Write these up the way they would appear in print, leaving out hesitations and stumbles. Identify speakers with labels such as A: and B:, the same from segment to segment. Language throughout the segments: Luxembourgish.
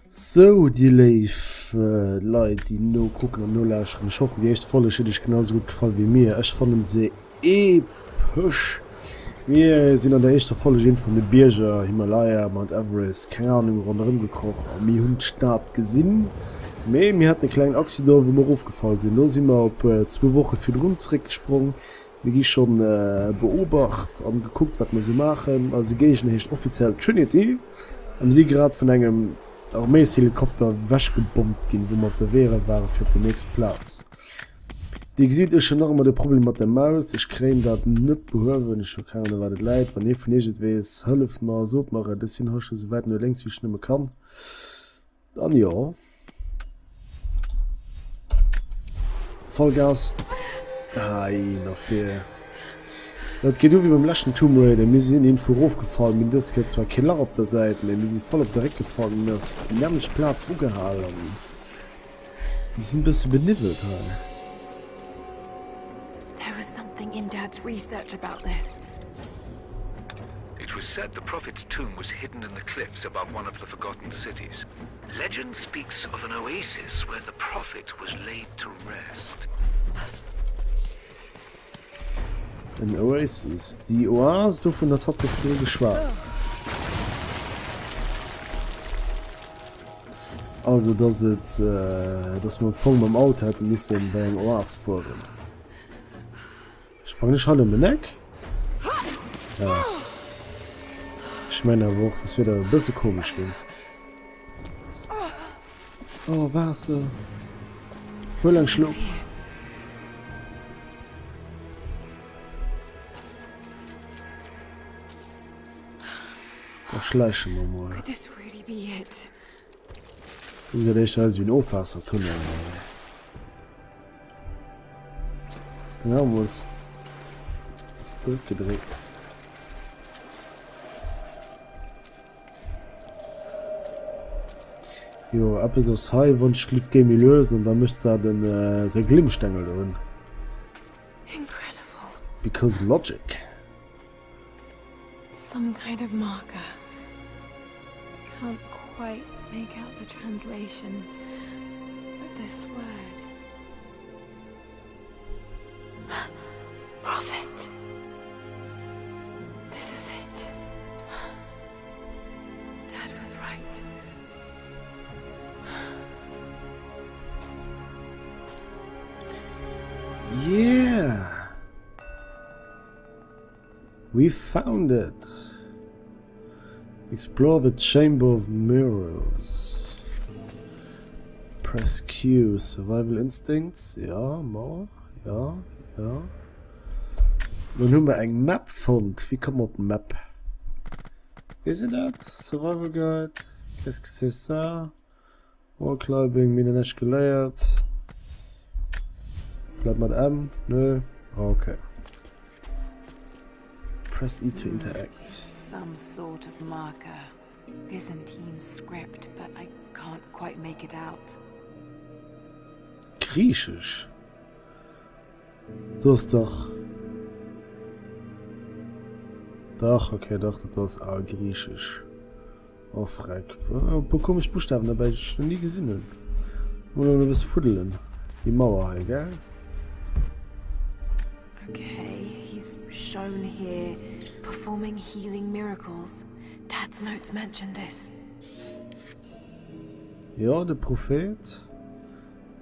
A: Sou, dir léif Leit, déi nokucken an nolauschteren, ech hoffen, déi éischt Folleg huet iech genau sou gutt gefall wéi mir. Ech fannen se epesch. Mir sinn an der éischter Folleg eent vun de Bierger, Himalaya, Mount Everest, keng Ahnung, ronderëm gekroch a mir hunn d'Stad gesinn. Mee mir haten e klengen Accident, wou mir erofgefall sinn. Lo si mer op zwou Woche virdrun zeréckgesprong. Mir gi schonn beobacht an gekuckt wat mer sou maachen. Eise Géigner heescht offiziell Trinity a mir si grad vun engem Arméishelikopter ewechgebommt ginn, wou mer op der Wee ware fir op déi nächst Plaz. Dir gesitt, ech hunn nach ëmmer de Problem mat der Maus. Ech kréien dat net behuewen. Ech hu keng Ahnung wat et läit. Wann ee vun iech et weess, hëlleft mer, sot mer et. Ech sinn hei scho sou wäit no lénks wéi ech nëmme kann. An jo. Vollgas hei no vir. Dat geet u wéi beim leschten Tomb Raider. Mir sinn iergendwou erofgefall. Mir hunn dës Kéier zwar kee Lach op der Säit, mee mir si voll op de Réck gefall. Mir ass déi nämmlecht Plaz ugehal an mir sinn e bësse beniwwelt hei.
B: There was something in Dad's research about this.
C: It was said the prophet's tomb was hidden in the cliffs above one of the forgotten cities. Legend speaks of an oasis where the prophet was laid to rest.
A: An Oasis, déi Oas, dovun hat hatt jo virdru geschwat. Also dass et, dass mer am Fong mam Auto hätte missen bei eng Oas fueren. Sprangen ech hei ëm en Eck? Ja. Ech mengen awer och, soss wier dat e bësse komesch ginn. Oh, Waasser. Huel eng Schlupp. Da schläiche mer mol.
B: Could this really be it?
A: Du gesäit éischter aus wéi en Ofwaassertunnel. Den haben wir uns zurückgedrückt. Jo, eppes ass hei, wann ech lief géi méi lues an da mécht se den äh, säi Glimmstängel un.
B: Incredible.
A: Because logic.
B: Some kind of marker. Can't quite make out the translation, but this word. Prophet. This is it. Dad was right.
A: Yeah. We found it. Explore the Chamber of Mirrors. Press Q. Survival Instincts. Ja, ma. Ja, ja. Dann hu mer eng Map fonnt. Wéi komme mer op d'Map? Weess een dat? Survival Guide. Qu'est-ce que c'est ça? Wall Climbing, mir hunn näischt geléiert. Vläit mat M? Nö. Okay. Press E to interact.
B: Some sort of marker. Byzantine script, but I can't quite make it out.
A: Griechesch? Du ass dach. Dach, okay, dach, dat ass al Griechesch. Oh freck. E puer komesch Buschtawen derbäi, déi ech nach ni gesinn hunn. Mol e bësse fuddelen. Déi Mauer hei, gell?
B: Okay, he's shown here performing healing miracles. Dad's notes mention this.
A: Jo, de Prophet.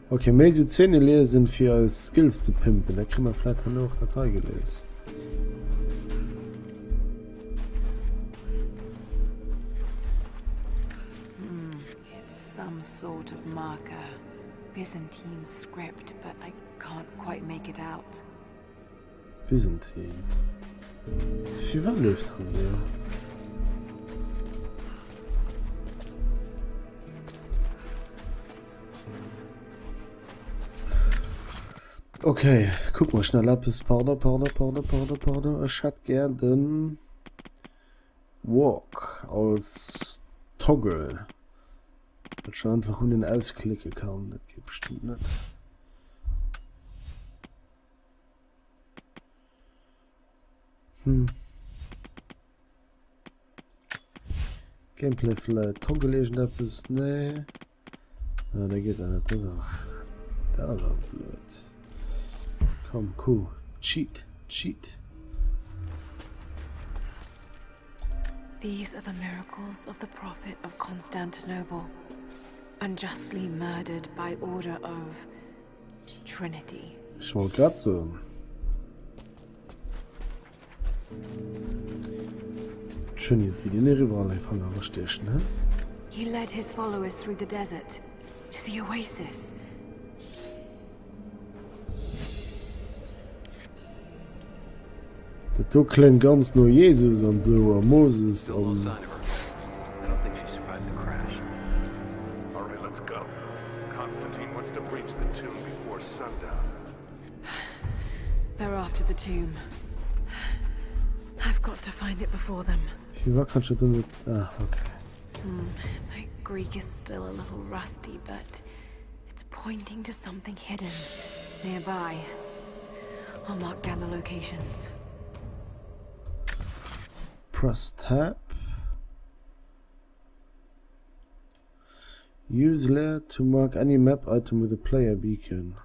A: Ok, méi sou Zeene liesen fir eis Skills ze pimpen, da kréie mer vläit herno och dat hei gelies.
B: It's some sort of marker. Byzantine script, but I can't quite make it out.
A: Byzantine. Firwat leeft dat esou? Okay, kuck mal schnell eppes. Pardon, pardon, pardon, pardon, pardon. Ech hätt gär den Walk als Toggle. Dat schon einfach un den ausklicke kann. Dat geht bestimmt net. Hm. Gameplay vläit Toggle iergendeppes? Nee. Ah, da geet dat net. Dat ass awer, dat ass awer blöd. Komm, Q. Cheat, cheat.
B: These are the miracles of the prophet of Constantinople, unjustly murdered by order of Trinity.
A: Ech wollt grad soen. Trinity, déi net iwwerall hir Fanger erastiechen, he?
B: He led his followers through the desert to the oasis.
A: Dat do kléngt ganz no Jesus an sou a Moses an.
B: They're after the tomb. I've got to find it before them.
A: Firwat kann ech dat dann net? Ah, okay.
B: Hmm, my Greek is still a little rusty, but it's pointing to something hidden nearby. I'll mark down the locations.
A: Press tab. Use layer to mark any map item with a player beacon.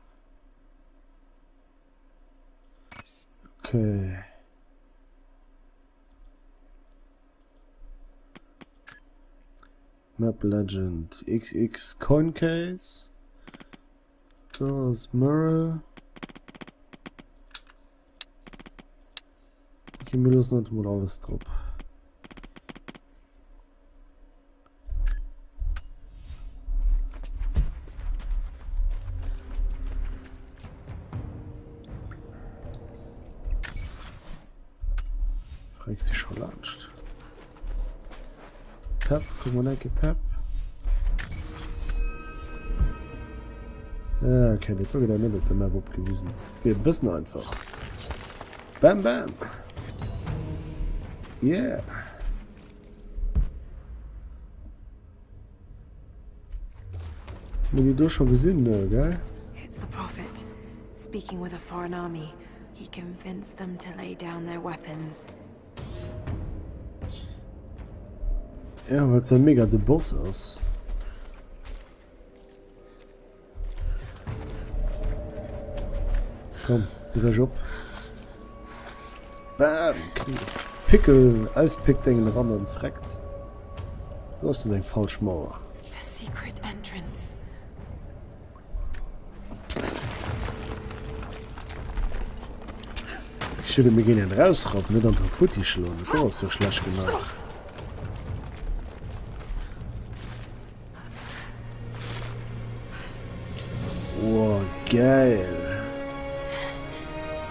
A: Okay. Map Legend XX Coin Case. Do ass Murrel. Okay, mir loossen einfach mol alles drop. Frag si scho laanscht. Tab, guck mal enke Tab. Ah, okay, dat do gëtt net op der Map opgewisen. Dat wier e bëssen einfach. Bam, bam! Yeah! Hun déi do scho gesinn, ne, gell?
B: It's the prophet, speaking with a foreign army. He convinced them to lay down their weapons.
A: Ja, well se mega de Boss ass. Komm, brech op. Bam! Pickel, Eispickdéngen eran an freckt. Do ass eng falsch Mauer.
B: A secret entrance.
A: Ech würde mir gehen rausrappen, net einfach futti schloen. Dat ass jo schlecht gemaach. Oh, geil.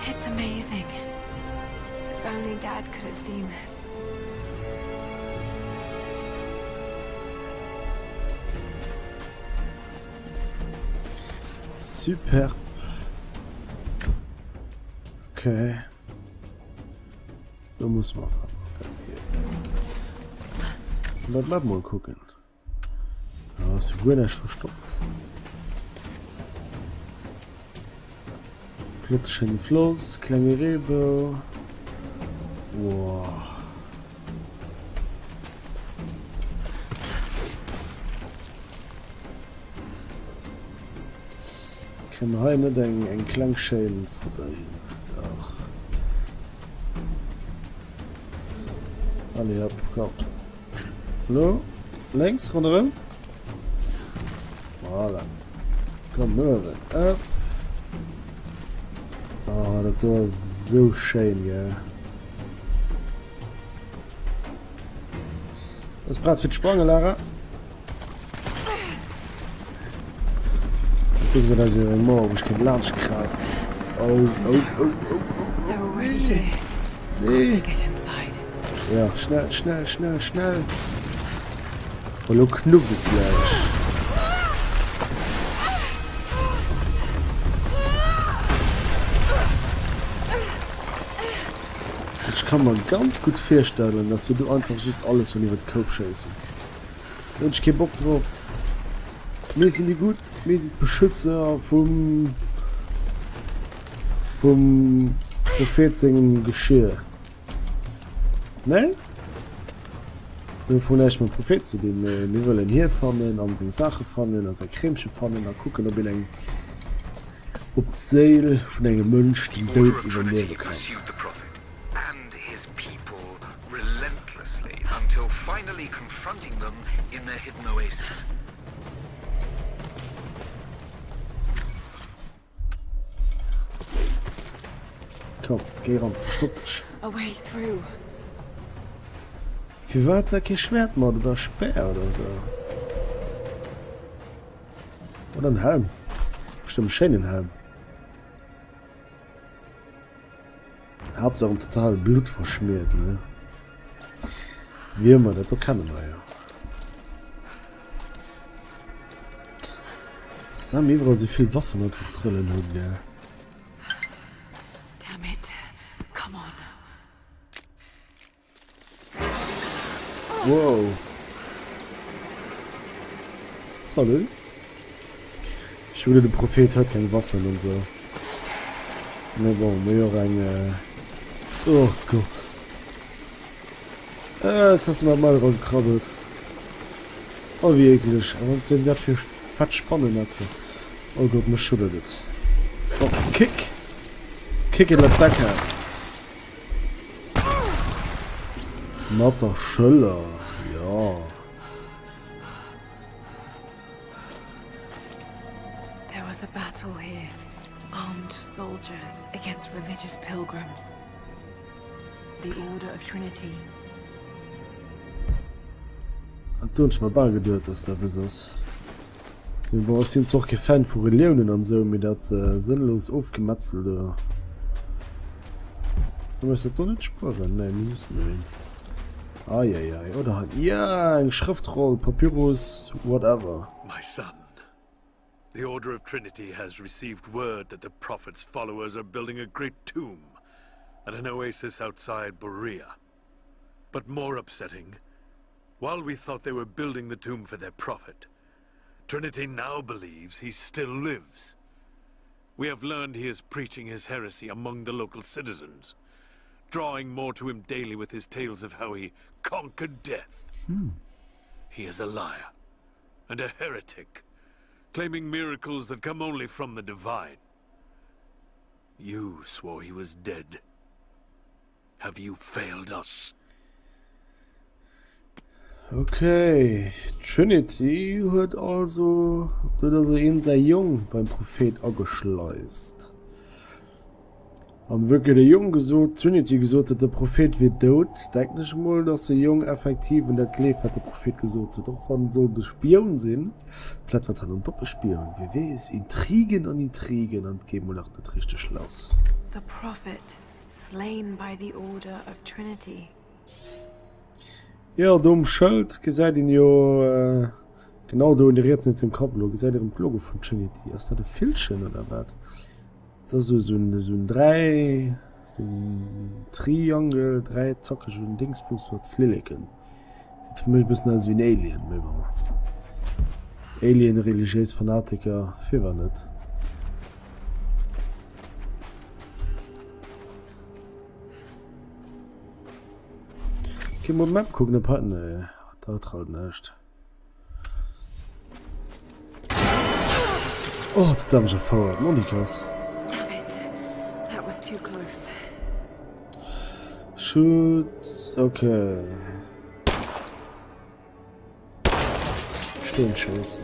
B: It's amazing. If only Dad could have seen this.
A: Superb. Okay. Da muss man ran. Dat geet. Sollen wir d'Map mal kucken? Da ass jo guer näischt verstoppt. Flotte schéine Floss, klenge Reebou. Wow. Kréie mer hei net eng eng kleng schéin Foto hin? Dach. Allez hop, komm. Lo, lénks ronderëm. Voilà. Komm, no uewen. Up. Oh, dat do ass esou schéin, gell. Das ist Platz fir d'Sprange, Lara. Du gesagt, also eng Mauer, wo ich kein Laanscht kratzen. Oh, oh, oh, oh, oh, oh. Nee. Nee. Ja, schnell, schnell, schnell, schnell. Hallo knuppt et gleich. Ech kann mer ganz gutt virstellen, dass se do einfach just alles vun iwwer d'Koup schéissen. Do hunn ech kee Bock drop. Mir sinn déi Gutt, mir sinn d'Beschützer vum vum Prophet sengem Geschir. Nee? Mir hu vun näischt mam Prophet ze dinn, mee mir wëllen hie fannen an seng Saache fannen a säi Kreemche fannen a kucken, ob een eng, ob d'Séil vun engem Mënsch den Doud iwwerliewe kann. Komm, géi ran, verstopp dech. Firwat da kee Schwert mat oder Speer oder sou? Oder en Helm. Bestëmmt e schéinen Helm. Haaptsaach en total Blutt verschmiert, ne? Wiermer, dat do kenne mer jo. Dass d'Sam iwwerall sou vill Waffen einfach trëllen huet, gell?
B: Damn it. Come on.
A: Wow. Salut. Ech wëlle de Prophet huet keng Waffen an sou. Mais bon, mir jo och eng. Oh Gott. Äh, jetzt hast du mir mal gekrabbelt. Oh, wie eklig. A wat sinn dat fir fett Spannennetzer? Oh Gott, mech schuddert et. Oh, kick! Kick it like Beckham. Mat der Schëller, ja.
B: There was a battle here. Armed soldiers against religious pilgrims. The Order of Trinity.
A: Do hunn ech mer bal geduet, dass dat eppes ass. Mee bon, ech sinn zwar och kee Fan vu Reliounen an esou, mee dat sënnlos Ofgemetzel do. Solle mir eis dat do net spueren? Nee, mir mussen dohin. Eieiei, oder hei, ja, eng Schrëftroll, Papyrus, whatever.
D: My son, the Order of Trinity has received word that the Prophet's followers are building a great tomb at an oasis outside Berea. But more upsetting, while we thought they were building the tomb for their prophet, Trinity now believes he still lives. We have learned he is preaching his heresy among the local citizens, drawing more to him daily with his tales of how he conquered death.
A: Hmm.
D: He is a liar and a heretic, claiming miracles that come only from the divine. You swore he was dead. Have you failed us?
A: Okay, Trinity huet also huet also een säi Jong beim Prophet ageschleist. An wëll de Jong gesot, Trinity gesot huet, de Prophet wier dout, denken ech mol, dass de Jong effektiv un dat gleeft, wat de Prophet gesot huet, och wann en sollt e Spioun sinn. Vläit war et dann en Doppelspioun, wie weess. Intrigen an Intrigen an et geet mol nach net richteg lass.
B: The prophet Slain by the order of Trinity.
A: Jo, do um Schëld gesäit een jo, genau do un de riets nieft dem Kapp elo, gesäit een erëm d'Logo vun Trinity. Ass dat e Villchen oder wat? Dat ass esou en, esou en 3, esou en Triangle, dräizackegen Dingsbums mat Flilleken. Seet fir mech e bëssen aus wéi en Alien, mee bon. Alien, religiéis Fanatiker, firwat net? Okay, mol Map kucken, ob hei, nee, da trallt näischt. Oh, dat hat mech erfouert, Monikas.
B: Damn it. That was too close.
A: Shoot, okay. Sturmschuss.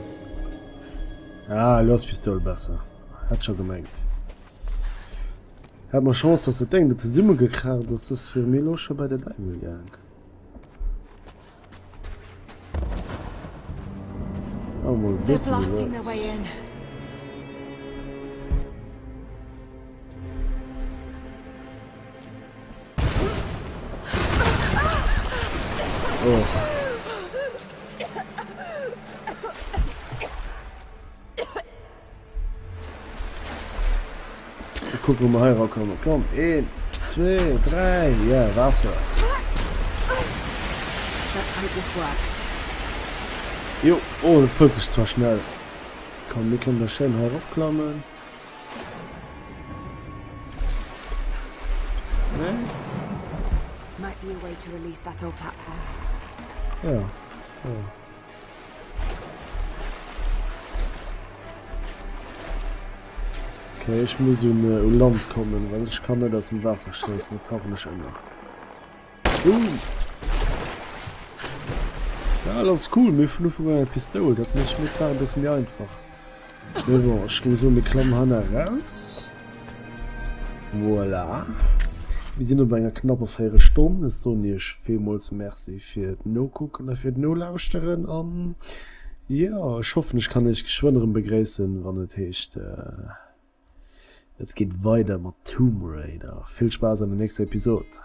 A: Ah, elo ass d'Pistoul besser. Hat scho gemengt. Hat mer Chance, dass dat Ding do zesummegekracht ass, soss wiere mir elo scho bei der Däiwel gaang. Oh, mol e bësse Gewürz. Och. Da kucken, ob mer hei erakommen. Komm, een, zwee, dräi, ja, Waasser. Jo, oh, dat fëllt sech zwar schnell. Komm, mir kënnen da schéin hei eropklammen. Ja, ja. Okay, ech muss un, äh, u Land kommen, well ech kann net aus dem Waasser schéissen, da tauchen ech ënner. Uh. Ja, dat ass cool, mir vun Ufank an eng Pistoul, dat mécht mir d'Saach e bësse méi einfach. Mee bon, ech géing soen, mir klammen hei nach eraus. Voilà. Mir sinn elo bei enger knapper Véierelstonn. Ech soen iech villmools Merci fir d'Nokucken a fir d'Nolauschteren an jo, ech hoffen, ech kann iech geschwënn erëm begréissen, wann et heescht, et geet weider mat Tomb Raider. Vill Spaass an der nächster Episod.